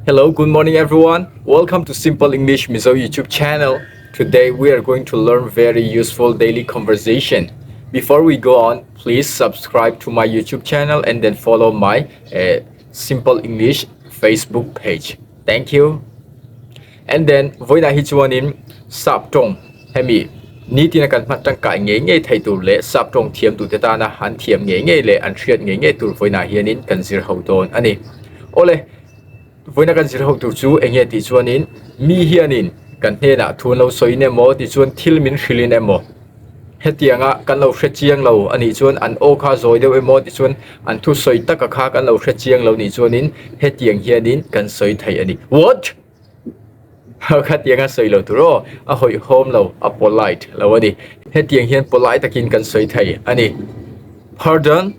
Hello, good morning everyone. Welcome to Simple English Mizo YouTube channel. Today we are going to learn very useful daily conversation. Before we go on, please subscribe to my YouTube channel and then follow my uh, Simple English Facebook page. Thank you. And then vawiinah hi chuanin sap tawng hemi nitina kan hman tangkai ngei ngei thei tur leh sap tawng thiam tute tana an thiam ngei ngei leh an hriat ngei ngei tur vawiinah hianin kan zir ho dawn a ni. Awle, vawiina kan zir ho tur chu eng nge tih chuanin mi hianin kan hnenah thu an lo sawiin emaw tichuan thil min hrilhin emaw hetianga kan lo hre chiang lo a nih chuan an aw kha zawi deuh emaw tichuan an thusawi taka kha kan lo hre chiang lo nih chuanin hetiang hianin kan sawi thei a ni. What? Khatiang a sawi lo tur aw, a hawihhawm lo, a polite lo a ni. Hetiang hian polite takin kan sawi thei a ni. Pardon?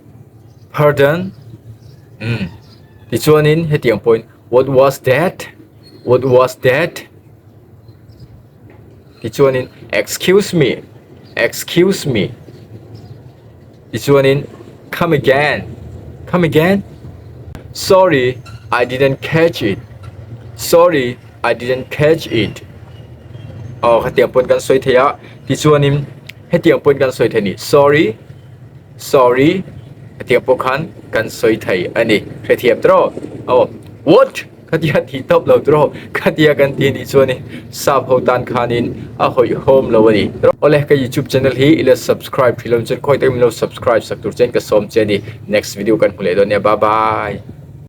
Pardon? Umm. Tichuanin hetiang pawhin What was that? What was that? Tichuanin Excuse me? Excuse me? Tichuanin Come again? Come again? Sorry, I didn't catch it. Sorry, I didn't catch it. Aw, khatiang pawn kan sawi thei a. Tichuanin hetiang pawn kan sawi thei a ni. Sorry, sorry, hetiang pawh khan kan sawi thei a ni. Hrethiam tawh aw. What? Khatia tih tawp lo tur aw, khatia kan ti anih chuan i sap ho tan khanin a hawihhawm lo a ni. Awle ka youtube channel hi ila subscribe thin lo chuan khawi takin min lo subscribe sak tur chuan ka sawm che a ni. Next video kan hmu leh dawn nia bye bye.